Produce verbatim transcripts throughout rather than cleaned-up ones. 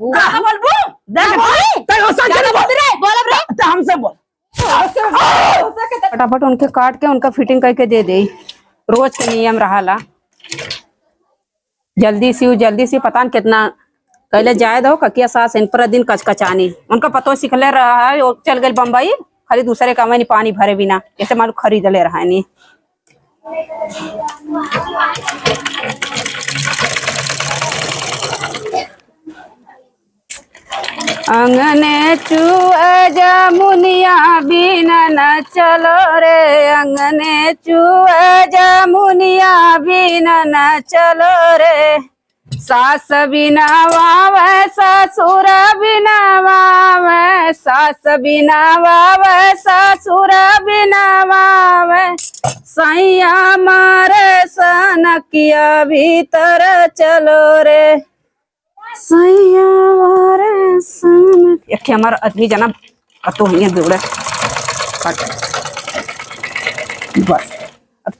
का बोलबू? देख, ना बोली। तै ओसा जा जन बोल। बोल रे, बोलब रे। तै हमसे बोल। फटाफट उनके काट के उनका fitting करके दे दे। रोज के नियम रहाला। जल्दी सिउ, जल्दी सिउ, पता न कितना कहले जाए दो, ककिया सास इन पर दिन कचकचानी। उनका पतो सिखले रहा है, वो चल गइल बम्बई, खाली दूसरे का में पानी भरे बिना, जैसे मालूम खरीद ले रहा है नी। अंगने चुआ जामुनिया बिना न चलो रे, अंगने चुआ जामुनिया बिना न चलो रे। सास बिना वावे, ससुर बिना वावे, सास बिना वावे, ससुर बिना वावे। सैया मारे सनकिया भीतर चलो रे। सैया रे सन। एक ठे हमार आदमी जना कतो हियाँ दौड़े। बस। अब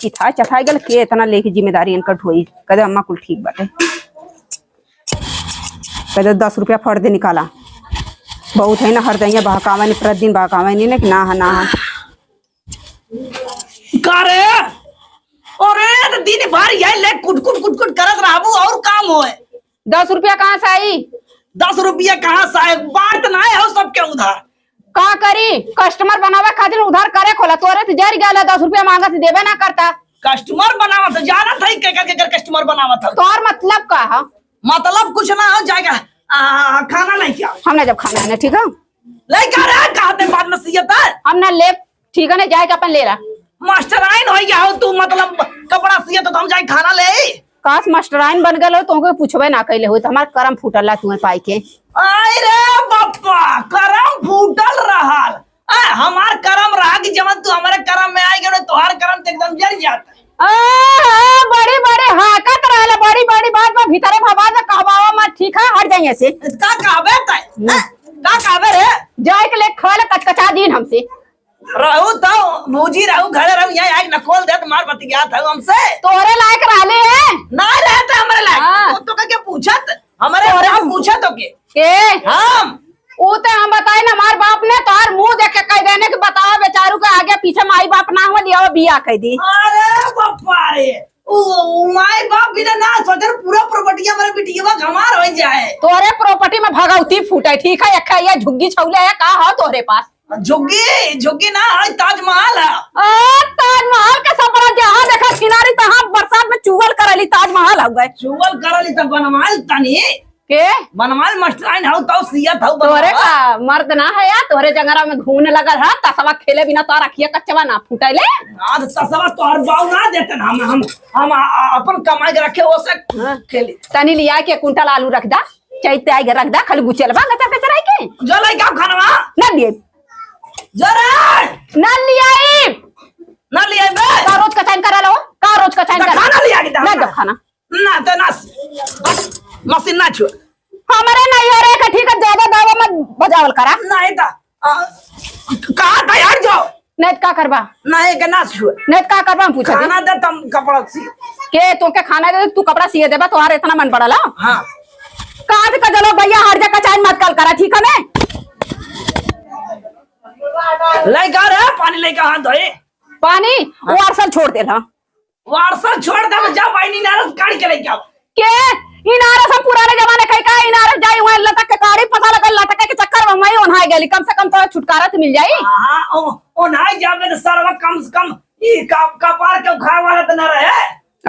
चिथाई चथाई गल के इतना लेके जिम्मेदारी इनकर ढोई। कह दे, "अम्मा, कुल ठीक बाटे।" कह दे, "दस रुपया फट दे निकाला।" बहुत है ना, हर दइया बहकावे नहीं, प्रतिदिन बहकावे नहीं ना कि ना है, ना है। का रे? अरे, त दिन भर यही ले कुटकुट कुटकुट करत रहबू, और काम होए? दस रुपया कहाँ से आई? दस रुपया कहाँ से आई? बांट ना हो सबके उधार। का करी? Customer बनावे खातिर उधार करे खोला, तोरे से जर गया, दस रुपया मांगा से देबे ना करता। Customer बनावत है, जानत है केकर केकर customer बनावत है। तोर मतलब का है? मतलब कुछ ना हो जाएगा। आ, खाना नहीं क्या? हमने जब खाना है ना, ठीक है? लइका रे, कहते बाद में सियत है। हम ना लेब, ठीक है ना, जाए के अपन ले ला। मास्टराइन होइ गया हो तू, मतलब कपड़ा सियत तो हम जाए खाना ले। काश मास्टराइन बन गए हो, तुमको पूछबे ना कैले हो, तो हमार करम फूटल ला तुम्हें पाई के। आय रे बप्पा, करम फूटल रहल। आ, हमार करम रहा कि जवन तू हमारे करम में आई गए, तोहार करम तो एकदम जर जाता। आहा, बड़ी बड़ी हाकत रहल, बड़ी बड़ी बात बा, भीतरे भवार में कहबावा मत, ठीक है, हट जाइए से। का कहबे तै? हम्म। हैं? का कहबे रे? जाए के ले खा ले, कचकचा दीन हमसे। रहू तो भौजी रहू, घरे रहू, यहाँ आके नकोल देत मार बतियात है हमसे। तोरे लायक रहले है। ना रहते हमारे लायक। हाँ। तो, तो कह के पूछत, हमारे तोरे से पूछत हो के? के? हम। ऊ तो हम बताए ना, हमार बाप ने तोहर मुंह देख के कह देने कि बताओ बेचारू के आगे पीछे माई बाप ना हो, लियाओ बिया कह दी। अरे बापा रे, ऊ, ऊ माई बाप बिना ना सोचल पूरा property हमारे बिटिया का हमार हो जाए। तोरे property में भगौती फूटे, ठीक है? एक ये झुग्गी छौले है का हो तोरे पास? झुग्गी, झुग्गी ना है, ताजमहल है। आ, ताजमहल के सपना जहाँ देखा किनारी तहाँ बरसात में चुअल करली ताजमहल हो गए। चुअल करली तब बनवाल तनी। के? बनवाल मास्टराइन हौ, तौ सियत हौ, तोरे बनवाल। का मर्द ना है या, तोरे जंगरा में घून लगल है, तसवा खेले बिना तोर अखिया कचवा ना फूटे ले। आज तसवा तोहर बाऊ ना देते ना, हम, हम, हम आ, आ, अपन कमाई के रखे, वो से हाँ। खेली। तनी लिया के कुंटल आलू रख दा, चैते आइगे रख दा, खाली गुचेलबा गचर गचर आई के। जो लइका खानवा। ना लिए। जो रे। ना लियाई। ना लियाई बे। का रोज कचाइन करा लो, का रोज कचाइन तो करा। खाना लिया के दा। ना दो खाना। ना, तो ना, मशीन ना छुए। हमारे नहीं हो रहे का, ठीक है, ज्यादा दावा मत बजावल करा। नहीं तो, आ, कहा था यार जो? नहीं तो का करबा? नहीं के ना छुए। नहीं तो का करबा, हम पूछा खाना दे, तम कपड़ा सी। के तो के खाना दे, तू कपड़ा सिए देबा, तोहार इतना मन पड़ला? हाँ। कहा थे, कजलो भैया, हर जगह चाइन मत कल करा, ठीक है ने? लेकर आ, पानी लेकर हाथ धोए। पानी? हाँ। वो अरसल छोड़ देला। WhatsApp छोड़ दे, जा भाई, इनारस काढ़ के लेके आओ। के? इनारस हम पुराने जमाने कहीं का इनारस जाई, वहाँ लटक के काढ़ी पता लगल, लटक के चक्कर में मैं ओन्हाई गेली। कम से कम तोरा छुटकारा तो मिल जाई। हाँ, ओ, ओन्हाई जाबे तो सरवा कम से कम ई का, कपार के उखाड़ वाला तो न रहे।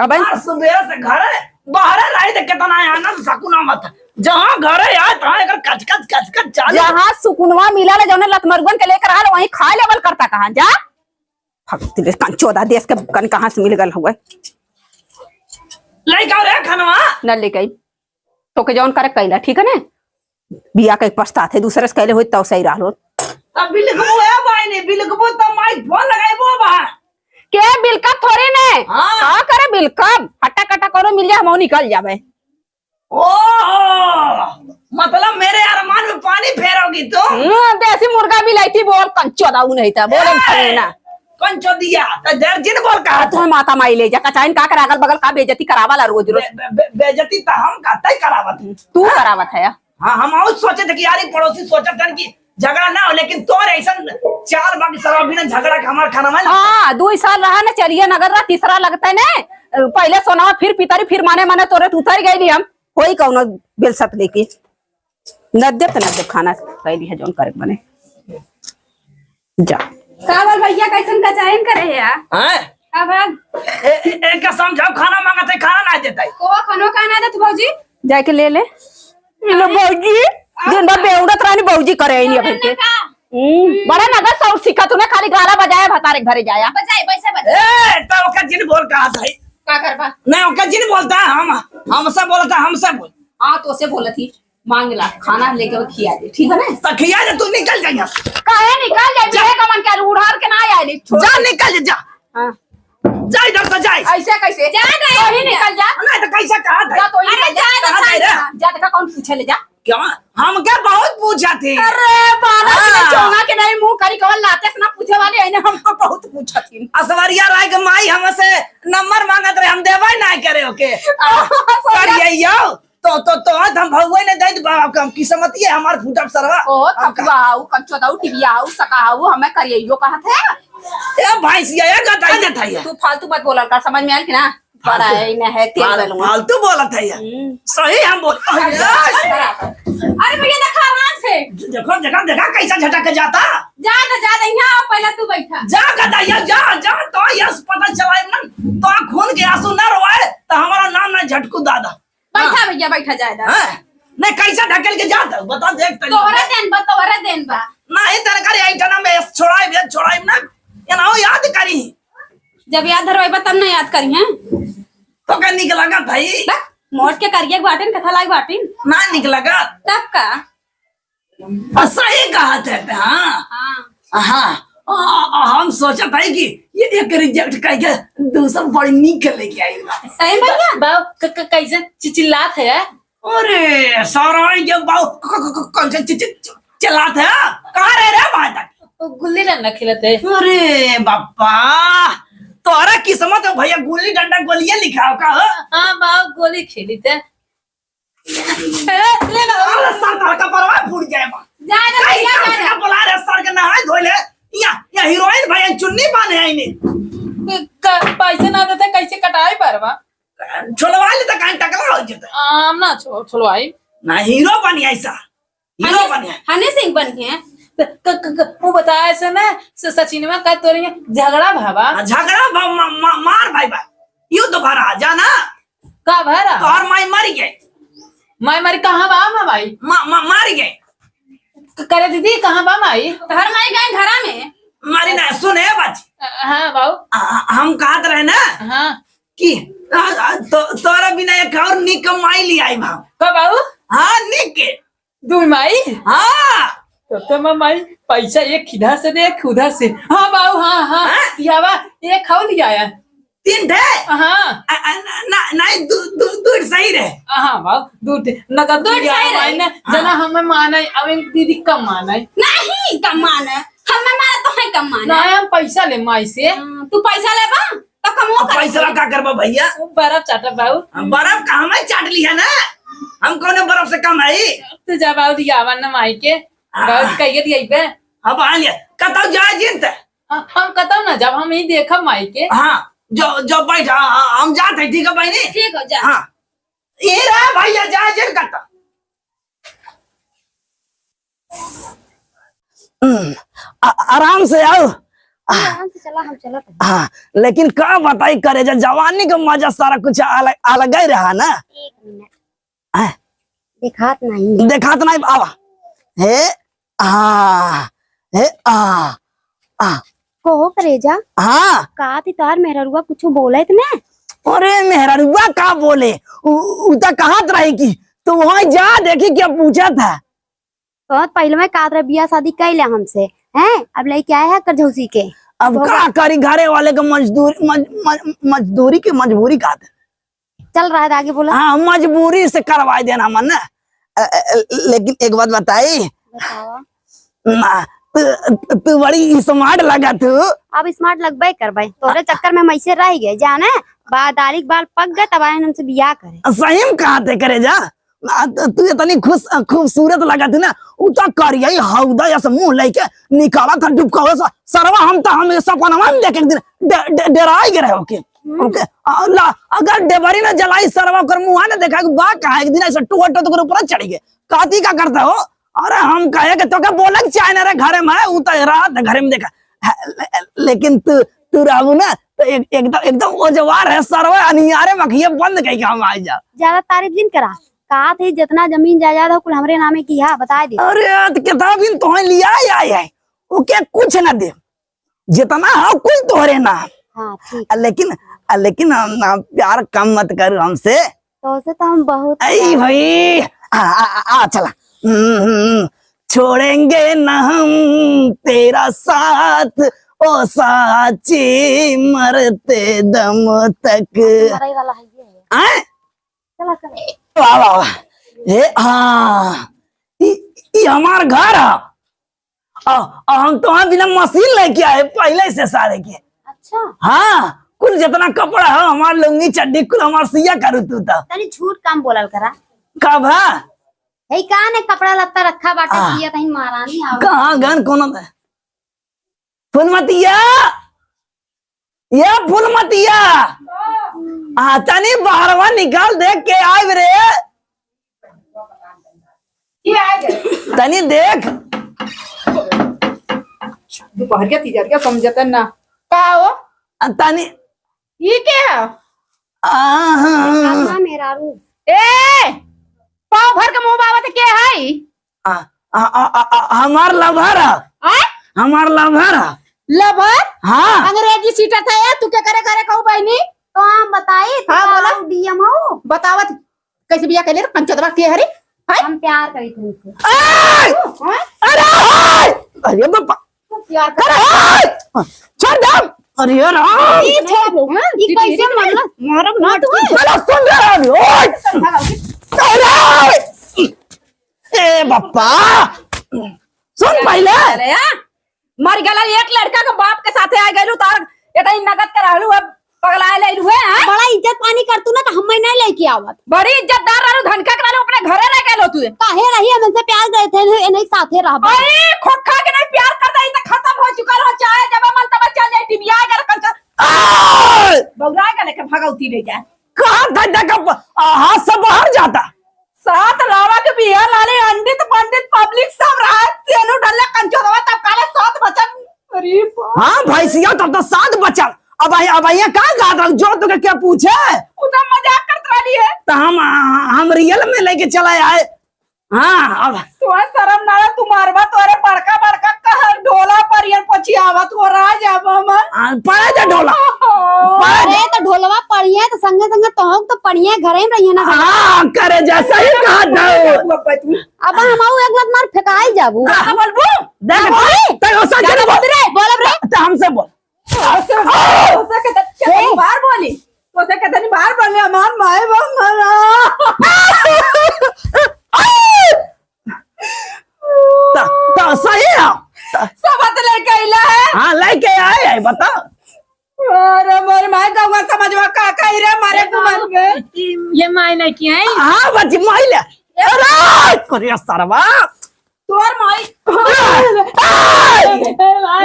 अबे। और सुबह से घरे, बाहरे रही तो कितना आनंद सुकून मत। जहाँ घरे आए, तहाँ एकर कचकच, कचकच चालू। जहाँ सुकुनवा मिला ले, जौने लतमरुगन के लेकर आल, वहीं खा लेवल करता कहाँ जा। भक्ति ले कंचोदा देश के कन कहाँ से मिल गल हुए। लइका रे खनवा। न ले गई। तोके जौन करे कैला, ठीक है ने? बिया के पछतात है, दूसरे से कैले होई तौ सही रहलो। तब बिलकबो है भाई ने, बिलकबो तब माई फोन लगाइबो बा। के बिलकत थोड़ी ने? हाँ। का करे बिलकब? हट्टा कट्टा करो मिल जा, हम निकल जाबे। ओह, मतलब मेरे अरमान में पानी फेरोगी तुम? हम्म, देसी मुर्गा बिलाइती बोल, कंचोदा ऊ नहीं था, बोल हम ए, खरीना। कंचोदिया, तो दर्जिन बोल कहा आ, तुम्हें माता माई ले जा, कचाइन का कर अगल बगल का बेइज्जती करावाला रोज रोज। बे-, बे-, बे-, बेइज्जती तो हम कहते ही करावत हूँ। तू हाँ? करावत है या? हाँ, हम और सोचे थे कि यार, ये पड़ोसी सोचत हन कि झगड़ा ना हो, लेकिन तोर ऐसन चाल बा कि सरवा बिना झगड़ा के हमार खाना में ना। हाँ, दुई साल रहा ना चलिया नगर रहा, तीसरा लगता है ना, पहले सोनावा फिर पितरी, फिर माने माने तोरे तो उतर गई हम, होई कौनो बेलसत लेके। न देब त न देब, खाना कैली है जौन करे के बने। जा। का बोल भैया, कैसन कचाइन करे है यार? हैं? का बात? ए, ए, ए, का समझाओ, खाना मांगत है, खाना ना देता है। को खानो का ना देत भौजी? जाके ले ले। लो भौजी, दिन भर बेउड़त रहनी, भौजी करे ही नहीं अबे के। हम्म, बड़ा नगर से और सीखा तूने, खाली गाला बजाया, भतारे के घरे जाया। बजाई, वैसे बजाई। ए, तो ओका जिन बोल कहा था। का करबा? नहीं, ओका जिन बोलता, हम, हमसे बोलता, हमसे बोल। हाँ, तो से बोलत ही। मांग ला, खाना लेके वो खिया दे, ठीक है ना? तो खिया दे, तू निकल जा यहाँ से। काहे निकल जाए? जा। मेरे का मन क्या उड़ार के ना आए ले, छोड़। जा, निकल जा, जा। हाँ। जा इधर से, जा। ऐसे कैसे? जा दे। तो ही निकल जा। नहीं तो कैसे कहा था? जा तो ही अरे निकल जा। जा, कहाँ जा, जा रे? जा, देखा कौन पूछे ले जा। क्या? हमके बहुत पूछा थी। अरे बाबा जी ने हाँ। चोंगा के नहीं मुंह करी कवन लाते से ना पूछे वाले, इन्हें हमको बहुत पूछा थी। असवरिया राय के माई हमसे नंबर मांगत रहे, हम देवे ना करे ओके। हाँ, असवरिया। करिए यो। तो, तो, तो आज हम भगवे ने दे दे बाबा, हम किस्मत ये हमार फूटब सरवा। ओ, हम का- थकुआ आऊ, कंचोदाऊ, टिबिया आऊ, सका आऊ, हमें करियो कहत है। ए भैंसिया, ए गदाई देत है ये। तू फालतू मत बोलल कर, समझ में आइल कि ना? बड़ा फालतू, है, इन्हें है, तेल फाल-, डालूंगा। फालतू बोलत है ये। हम्म। सही हम बोल-, अरे, अरे, अरे भैया, देखा आराम से। देखो, देखा, देखा कैसा झटक के जाता। जा, जा, जा, यहाँ आओ, पहले तू बैठा। जा गदाइया, जा, जा, तो यस पता चला ना, तो खून के आंसू ना रोए, तो हमारा नाम ना झटकू दादा। बैठा हाँ। भैया, बैठा जाए दा। हाँ? नहीं, कैसे ढकेल के जात है? बता, देख तनी। तोहरा देन बा, तोहरा देन बा। नहीं, तेरे करे यही जना में छोड़ाई बे, छोड़ाई ना। ये ना हो, याद करी। जब याद धरवाई बा, तब ना याद करी, हैं? तो का निक लगा भाई? बा, मोट के करिए बाटिन, कथा लाई बाटिन। ना निक लगा। तब का? आ, सही कहत है, हाँ। हाँ। हाँ, आ, आ, हम सोचत है कि ये एक reject करके दूसर बड़ी नीक लेके आई बा। सही भैया? बाऊ, क-, क-, कैसे चि-, चिल्लात है? अरे, सारा ये बाऊ, क-, क-, क-, कैसे चि-, चि-, चि-, चिल्लात है? कहाँ रह रहे भाई तक? वो गुल्ली डंडा खेलत है। अरे बापा, तोहरा किस्मत है भैया, गुल्ली डंडा गोलियां लिखा हो का हो? हाँ बाऊ, गोली खेली थे। ए, ले लो। अरे सर, धड़का परवा फूट जाए बा। जा, जा, कई जा, काम जा, से जा। का बोला रे सर के नहाए धोए ले। या, या हीरोइन भाई चुन्नी बांधे आईने। क-, क-, पैसे ना देते, कैसे कटाए परवा? छोलवा ले तो काहे टकला हो जते। आम ना छो-, छोलवाई। ना हीरो बन ऐसा। हीरो हनी, बन है। हनी सिंह बन है। क-, क-, क-, वो बताया से ना, स-, सचिनवा का तोरे झगड़ा भावा। हाँ, झगड़ा भा-, मा-, मा-, मार भाई बा। युद्ध भरा, जाना? का भरा? तोहर माई मर गई। माई मरी कहाँ बा, मा भाई? मा-, मा-, मर गई। क-, करे दीदी, कहाँ बा माई? तोहर माई गए घरा में। मारी ना, सुन, ए बाजी। अ, हाँ, बाऊ। आ, हम कहत रहे ना हाँ। कि, आ, आ, तो, तोरा बिना एक और निक माई ले आई भाव। का बाऊ? हाँ, निक के। दुई माई? हाँ। तो, तो मा-, माई, पैसा एक इधर से दे, एक उधर से। हाँ बाऊ, हाँ, हाँ। हाँ? यावा, एक खाओ लिया आया। तीन ठे? हाँ। आ, आ, ना, ना, नहीं, दू, दू, दू सही रहे। हाँ बाऊ, दू ठे। नगद दू दू सही रहे। माई ने, हाँ। जना हमें माने, अब एक दीदी कम माने। नहीं, कम माने। हमें माने तो है कम माने। ना, हम पैसा ले माई से। हाँ, तू पैसा लेबा? तब कमवा अब करे पैसा के। का करबा भैया? बर्फ चाटब बाऊ। हम बर्फ का हमें चाट लिया ना, हम कौन बर्फ से कम है? तू जा बाऊ, दिया आवा ना माई के। हाँ। बाऊ कहिए दिया बे। अब आ लिया, कतौ जाए जिन ते। हाँ, हम कतौ ना जाब, हम ही देखब माई के। हाँ, जो, जो बैठ, हाँ, हाँ, हम जात है, ठीक है बहनी? ठीक हो, जा। हाँ, ये रहा भैया, जाए जिन कतौ। हम्म, आ-, आराम से आओ। आ, आराम से चला, हम चलत हई। हाँ, लेकिन का बताई करेजा, जवानी का मजा सारा कुछ अलग, अलग ही रहा ना। एक मिनट। हाँ। देखात नहीं। देखात नहीं, आवा। हे, आ, हे, आ, आ। कहो करेजा। हाँ। का ती तोहार मेहररुआ कुछ बोले त ने? अरे मेहररुआ का बोले? उ, उ त कहत रही कि तू वहाँ जा देखी क्या पूछत है। बहुत पहले में कहत रहे बियाह शादी कर ले हमसे, हैं? अब लेके आए हैं करझौसी के। अब तो का करी, घरे वाले के मजदूरी, मज-, मज-, मजदूरी के मजबूरी का दे। चल रहा है, आगे बोला। हाँ, मजबूरी से करवाई देना मन। अ, अ, लेकिन एक बात बताई। बताओ। ना, तू, तू बड़ी smart लगा तू। अब smart लगबे करबे। तोरे चक्कर में हम ऐसे रह गए, जाने? बा-, दाढ़ी के बाल पक गए, तब आए हमसे बियाह करे। सही में कहा थे करेजा। आ, त-, तू इतनी खुश, खूबसूरत लागत है ना, उ तो करिया ही हौदा या से मुंह लेके निकाला था डुबकावा सा, सरवा हम तो, हम ये सपनवा में देखे एक दिन डे-, डे-, डेराई गए रहे ओके। हम्म। ओके, आ, ला, अगर डेबरी ना जलाई सरवा कर मुंह ना देखा, बा कहा एक दिन ऐसे टुआ टुआ तो ऊपर चढ़ गए, काती का करता हो? अरे हम कहे कि तोके बोले के चाहे ना रे, घरे में है, उ तो रात है घरे में देखा। है, ले-, लेकिन तू, तू रहू ना तो एक, एकदम, एकदम ओजवार है सरवा, अनियारे मखिए बंद कई के हम आ जाओ। ज्यादा तारीफ जिन करा, कहा थे जितना जमीन जायदाद हो कुल हमरे नामे की है, बताए दे। अरे तो कितना दिन तोहे लिया आए है, ओके कुछ ना दे, जितना हो कुल तोहरे नाम। हाँ, ठीक। आ, लेकिन, आ, लेकिन हम, हम प्यार कम मत करू हमसे। तो से तो हम बहुत आई प्यार भाई, आ, आ, आ, आ, चला। हम्म, हम्म, छोड़ेंगे ना हम तेरा साथ, ओ साची, मरते दम तक। हमारा ही वाला है ये। आए? चला, चला। वाह, वाह, वाह। ए, हाँ, ई, ई हमार घर है। आ, आ, हम तो हाँ बिना मशीन लेके आए पहले से सारे के। अच्छा। हाँ, कुल जितना कपड़ा है हमार लुंगी चड्डी कुल हमार सिया करू तू तो। तनी झूठ काम बोलल करा। का भा? हे का ने कपड़ा लत्ता रखा बाटे आ। सिया तहीं महारानी आओ। कहाँ गन कोनो दे? फुलमतिया, ये फुलमतिया, आ तनी बाहरवा निकाल देख के आइब रे। तनी देख। दुपहरिया तिजरिया समझते ना। का हो? आ तनी ई के है? आहा। अपना मेहरारू। ए, पाव भर के मुंह बावत के है? आ, आ, आ, आ, आ, हमार लभर है। आय? हमार लभर है। लभर? हाँ। अंग्रेजी सीटत है, तू के करे करे कहू बहनी? तो हम बताई, तू हाँ, बोला। डीएम हो। बतावत, कैसे बिया कैले रे, पंचोदवा के हरे? हैं? हम प्यार करी तुमसे। ए! हैं? अरे, ए! अरे बापा। तू प्यार कर। अरे, ए! छोड़ दे। अरे राम। ई छोड़, हैं? ई कैसे मारला? मारब ना तू। अरे सुन रे, ओए। अरे! ए बापा। सुन पहले। अरे, आ? मर गला एक लड़का के बाप के साथे आ गइलू, तार इतना नगद के रहलू, अब पगलाए ले लू है, हैं? बड़ा इज्जत पानी कर तू ना, तो हम नहीं लेके आवत। बड़ी इज्जतदार रहलू, धनका के रहलू, अपने घरे रह गइलू तू। काहे रही, हम इनसे प्यार करते हैं, इन्हीं साथे रहबा। अरे, खोखा के नहीं प्यार करता, ई तो खत्म हो चुका रहो, चाहे जब मन तब चल जाए, टीवी आ गया, कंचन। आय! बौरा के लेके भगौती ले जाए। कहाँ धंधा का प-, आ, हाथ से बाहर जाता? सात लावा के बिया लाले, अंडित पंडित पब्लिक सब रहा, तेनू डल्ला कंचोदवा तब काले सात बचन। अरे बाप। हाँ, भैंसिया तब तो सात बचन। अब आई, अब आइया का गात रहा? जो तुके क्या पूछे? उ तो मजाक करत रहली है। तो हम, हम रियल में लेके चला आए। हाँ, अब तोहर शरम ना रहा, तू मारबा, तोहरे बड़का बड़का कहर ढोला पर ये पछियावत हो रहा जाब हम। हाँ, पड़े जा ढोला। पड़े जा। अरे, तो ढोलवा पड़िए, तो संगे संगे तोहक तो पड़िए, घरे में रहिए ना। हाँ, करे जा, सही कहा था। अब हम आऊ एक लात मार फेंकाई जाबू। हाँ, बोलबू? देख, हाँ, बोली। तै ओसा ज्यादा जन बोल। बोल रे। बोलब रे। तो हमसे बोल। तोसे, तोसे के त-, केतनी बार बोली? तोसे केतनी बार बोली? हमार माई बाप मरा। त, त सही है। त सब बात लेके अइला है। हाँ, लेके आए है, बता। अरे मोर माई, गौवा समाजवा का कही रे मारे कुमार के। ये माई नहीं की है? हाँ, बच्ची, माई ले। अरे, अरे सरवा। तोर माई। ए! ए!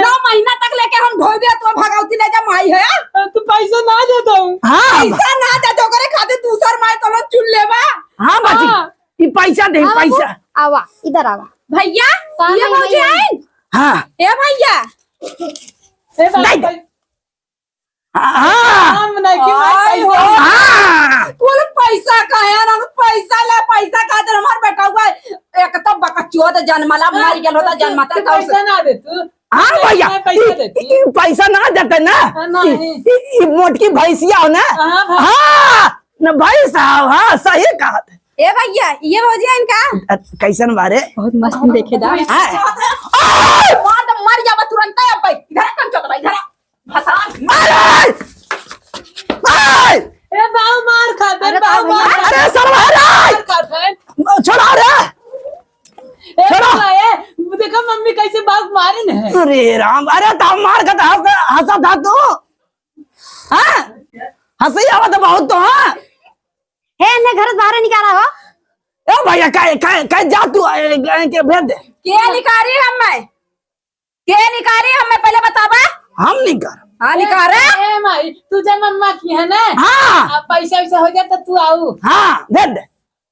नौ महीना तक लेके हम ढोइबे, तो भगवती ले जा माई है। तू पैसा ना दे दो। हाँ। पैसा ना दे तो ओकरे खातिर दूसर माई तो लोग चुन लेबा। हाँ, बाजी। हाँ। ई पैसा दे, आवा पैसा। आवा, इधर आवा। भैया, का ये नहीं भौजी भैया? आइन? हाँ। ए भैया। ए भाई, नहीं। हाँ। हम नहीं कि भाई आय पैसा। हो। हाँ। कुल पैसा का है ना, पैसा ले, पैसा खातिर हमार बेटा हुआ है। एक तो बकचोद जनमला, हाँ, मर गेल होता, तू, जनमता तू था उसे। पैसा ना दे तू। हाँ पैसा भैया, ना, पैसा ई, दे तू। ई, ई पैसा ना देते ना। हाँ, नहीं। ई, ई, ई मोटकी भैंसिया हो ना। हाँ, भाई। हाँ, न भैंस हो, हाँ, सही कहा थे। ए भैया, ये भौजी है इनका? अ, कैसन बारे? बहुत मस्त देखे दा। हाँ। मार दे, मर जाबा तुरंत, अब भाई, इधर आ, कम चोदवा, इधर आ। भसान। अरे! अरे! ए, बाऊ मार खाते, अरे, बाऊ मार अरे, खाते। सरवा, अरे! मार खाते। छोड़ा रे! ए, छोड़ा। बाबा, ए, देखो मम्मी कैसे बाऊ मारे न है। अरे राम, अरे, तो मार खाते, हंस, हंसा था तू? हाँ? हंसी आवत बहुत तो, हाँ? हे, इन्हें घर से बाहर निकाला हो। ए भैया, काहे, काहे, काहे जा तू, ए, ए, के भेज दे। के निकारी हम्मे? के निकारी हम्मे, पहले बतावा। हम निकार। हाँ, निकारे। ए, ए माई, तू जा मम्मा की है ना? हाँ। आ, पैसा वैसा हो जाए तो तू आऊ। हाँ, भेज दे।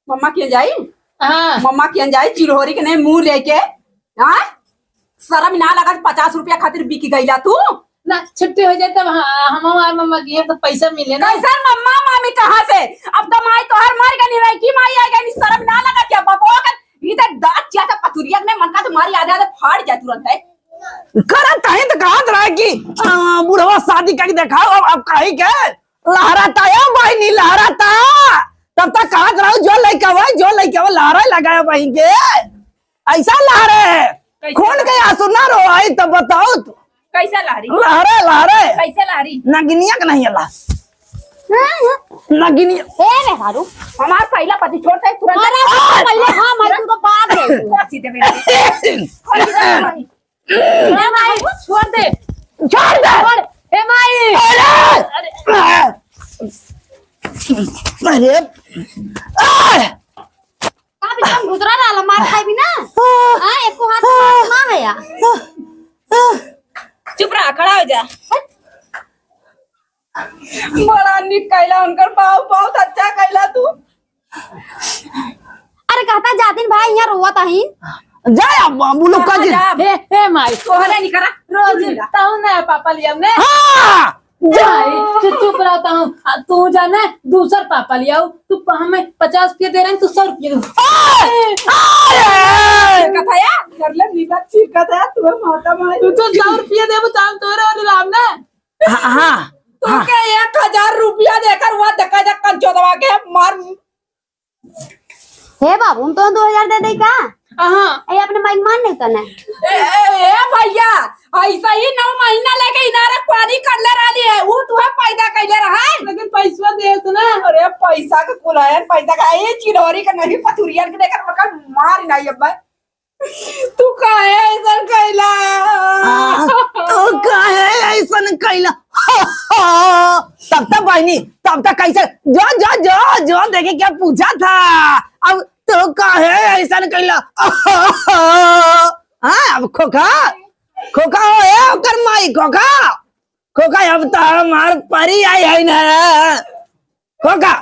मम्मा के जाई? हाँ। मम्मा के जाई, चिरहोरी के नहीं मुँह लेके। हाँ? शर्म ना लगा, पचास रुपया खातिर बिक गईला तू? ना, छुट्टी हो जाए तब हाँ, हम हमार मम्मा की है तो पैसा मिले ना। कैसन मम्मा मामी कहाँ से? अब तो माई तोहर मर गई, लड़की माई आ गई, शर्म ना लगा क्या? बकवा के इधर दांत चिया था पथुरिया में, मन का तुम्हारी आधे आधे फाड़ जाए तुरंत है। करत है तो कहत रहा कि, आ, बुढ़वा शादी करके देखाओ, अब, अब काहे के? लहराता है बहिनी, लहराता। तब तक कहत रहो, जो लइका बा, जो लइका बा, लहरा लगाया बहिन के। ऐसा लहरे। कैसे खून के लहरे? आंसू ना रो आई तब बताओ तू। कैसे लहरी? लहरे, लहरे। कैसे लहरी? नगिनिया के नहीं अला। नगिनिया। ए रे हारू, हमार पहला पति छोड़ दे तुरंत। अरे, पहले हाँ, मैं तुमको बात दे दूँ। फांसी दे मेरे। ए माई, छोड़ दे। छोड़ दे। छोड़। ए माई। अरे! अरे! अरे! आ! का भी तुम घुसरा रहा, मार खाई भी ना? हाँ, एको हाथ में ना है यार। चुप रहा, खड़ा हो जा। बड़ा निक कैला उनकर बाप, बहुत अच्छा कैला तू। अरे कहता जातिन भाई यहाँ रोवत अही। जा अब बाबू लोग का कहाँ जी। जा? हे, हे माई। तोहरे नहीं करा, रोज रोज मिला। ताऊ ना पापा लिया हमने। हाँ, जा। माई, तू चुप रहता हूँ। आ, तू जाने दूसर पापा लियाऊ। तू प-, हमें पचास रुपये दे रहे हैं, तू सौ रुपये दे। ए, ए, ए। कथा या, कर ले नीला चीज कथा या, तू माता माई। तू तो सौ रुपये दे, वो चांद तोरे और राम ने। हाँ, हाँ, हाँ। तोके एक हजार रुपया देकर वहाँ धक्का धक्का चोदवा के मार। हे बाबू, हम तो दो हजार दे दे का? हाँ। ए, अपने माई मान नहीं तने। ए, ए, ए भैया, ऐसा ही नौ महीना लेके इनारा पानी कर ले रही है, वो तुहे पैदा कैले रहा है। लेकिन पैसा दे ना। अरे पैसा का कुलायन, पैसा का, ए चिरौरी का नहीं, पथुरियन के लेकर मकर मार नहीं अब। तू काहे ऐसन कैला? आ, तू काहे ऐसन कैला? तब तक बहिनी, तब तक कैसे? जो, जो, जो, जो, देखे क्या पूछा था? अब तू काहे ऐसन कैला? हाँ, अब खोखा, खोखा हो, ए, ओकर माई, खोखा, खोखा, अब तो हमार परी आई है ना। खोखा।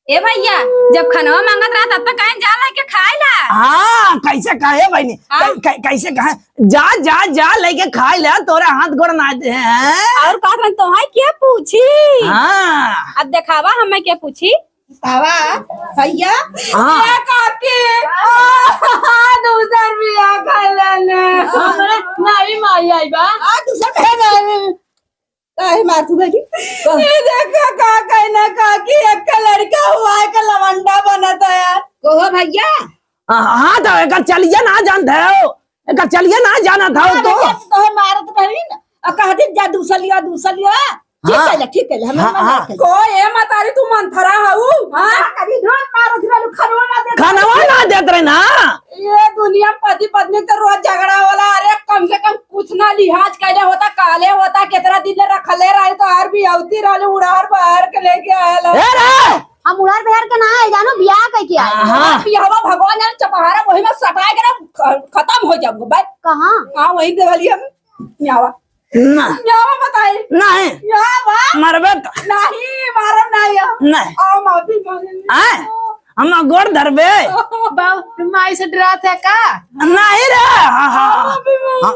ए भैया, जब खनवा मांगत रहा तब तक कहें जा लेके खाए ला। हाँ, कैसे कहे बहिनी? हाँ। कै-, कै-, कैसे कहे? जा, जा, जा लेके खाए ला, तोरे हाथ गोड़ ना दे हैं। और कहत रहे तोहाई क्या पूछी? हाँ। अब देखावा हमें क्या पूछी? तावा, भैया। हाँ। ए काकी, आ, दूसर बियाह कर लेने। हाँ, नहीं माई आई बा। आ, दूसर बियाह कर लेने। काहे मारतू बेटी? ये देखा का कहना का कि एक लड़का हुआ है का लवंडा बनत है यार। कहो भैया। हाँ, हाँ, तो एकर चलिए ना जानत हो, एकर चलिए ना जानत हो हाँ, तो। भैया, तो तोहे मारत रही ना, और कहती जा दूसर लिया, दूसर लिया। ठीक हाँ। कहले, ठीक कहले, हम हाँ, ना हाँ। मारत हई। को ए मतारी तू मंथरा हऊ? हाँ? कभी घर मारो, घर खनवा ना देत। खनवा ना देत रहे ना। ये दुनिया में पति पत्नी तो रोज झगड़ा होला। अरे कम से कम कुछ ना लिहाज कैले होता, काले होता, कितना दिन ले रखले रहे तो हर भी अवती रहले उड़ार बाहर के लेके आयल हो। ए रे! हम उड़ार बाहर के ना आए, जानो बियाह कह के आए। हाँ। बियाहवा भगवान जाने चपहारा वही में सटाए के ना ख-, खत्म हो जाऊंगा भाई। कहाँ? हाँ, वही देवली हम बियाहवा। ना। बियाहवा बताई। नहीं। बियाहवा। मरबे तो। नहीं, मारो नहीं। नहीं। आओ माफी मांगे। आए? हम गोड़ धरबे। बाऊ, माई से डरात है का? नहीं रे। हाँ, हाँ, हाँ। हाँ,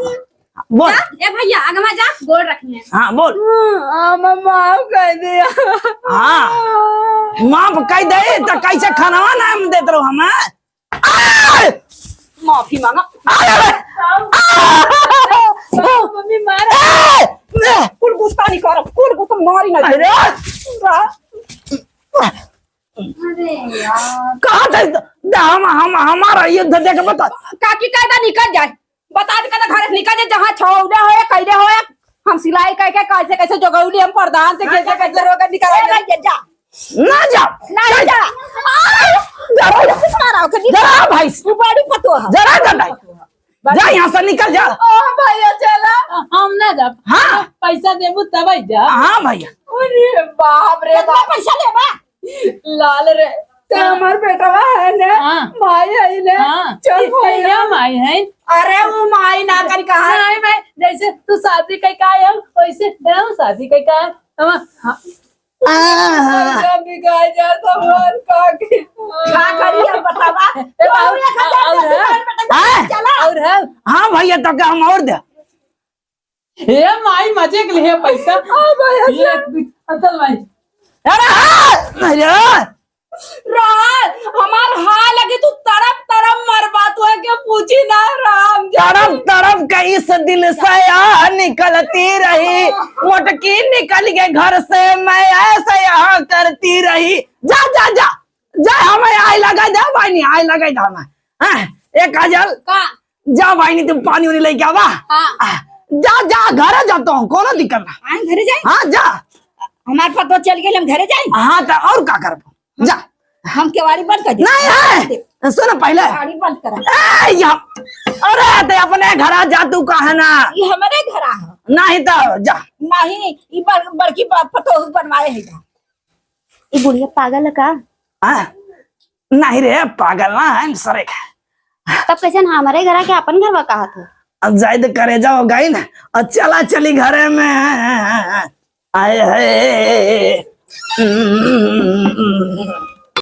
बोल। जा, ए भैया, आगमा जा, गोड़ रखिए। हाँ, बोल। हाँ, मैं माफ कर दिया। हाँ, माफ कर दे, तो कैसे खनवा ना हम देत रहो हम, हैं? आय! माफी मांगा। आय! मम्मी मार। आय! कुल गुस्सा नहीं करब, कुल गुस्सा मारी ना। अरे! अरे यार। कहाँ थे? हम, हम, हमारा युद्ध देख बता। काकी कायदा निकल जाए, बता दे, कहता घर से निकल जाए, जहाँ छौले होए, कैले होए, हम सिलाई करके कैसे, कैसे जोगौली, हम प्रधान से कैसे, कैसे रोक निकाल ए, जा। भाई, जा। ना जा। नहीं जा। जा। आ! जा, जा। मारा ओके, जरा भाई। तू बड़ी पतोह। जरा जा भाई। जा यहाँ से निकल जा। ओ भैया चला। हम ना जाब। हाँ। पैसा देबू तब आई जा। हाँ भैया। अरे बाप रे बाप। पैसा लेबा? लाल रे। तो हमार बेटवा है ना, हाँ। माई है ना, हाँ। चल ये भैया। भैया माई है। अरे वो माई ना करी कहा। नहीं माई, जैसे तू शादी कई का है, वैसे हम शादी कई का है। हम, हाँ। आहा। भैया बिगाड़ जा तो हमार का की। का करी अब बतावा? ए, और, तू एक हजार और है? दुकान पे तो हाँ? चला। और है? हाँ भैया, तो का हम और दे। हे माई, मजे के लिए पैसा। हाँ भाई, ये अच्छा। एक भी-, चल भाई। अरे हाँ, अरे। राम, हमार हाल लगी तू तड़प तड़प मरबा, तू है के पूछी ना राम। तड़प तड़प के इस दिल से आह निकलती रही, मोटकी निकल के घर से मैं ऐसे यहाँ करती रही। जा, जा, जा, जा, हमें आय लगा दे, बाइनी, आय लगा दे हमें। हाँ, ए काजल, का? जा बाइनी, तुम पानी उनी लेके आवा। हाँ। आ, जा, जा, घरे जा, तो कोनो दिक्कत ना। हाँ, घरे जाए? हाँ, जा। हमार पतो चल गए, हम घरे जाए? हाँ, तो और का करबो? जा। हम केवाड़ी बंद कर दे। नहीं है। सुन पहले। केवाड़ी बंद करा। ए, या, अरे, ते अपने घरा जा, तू कहे ना। ये हमारे घरा है। नहीं तो जा। नहीं, ये बड़-, बड़की ब-, पतोह बनवाए है जा। ये बुढ़िया पागल है का? हाँ? नहीं रे, पागल ना है, सरे का। तब कैसे ना हमारे घरा के अपन घरवा कहा था? अब जाए तो करेजा हो गई ना, और चला चली घरे में। आए है।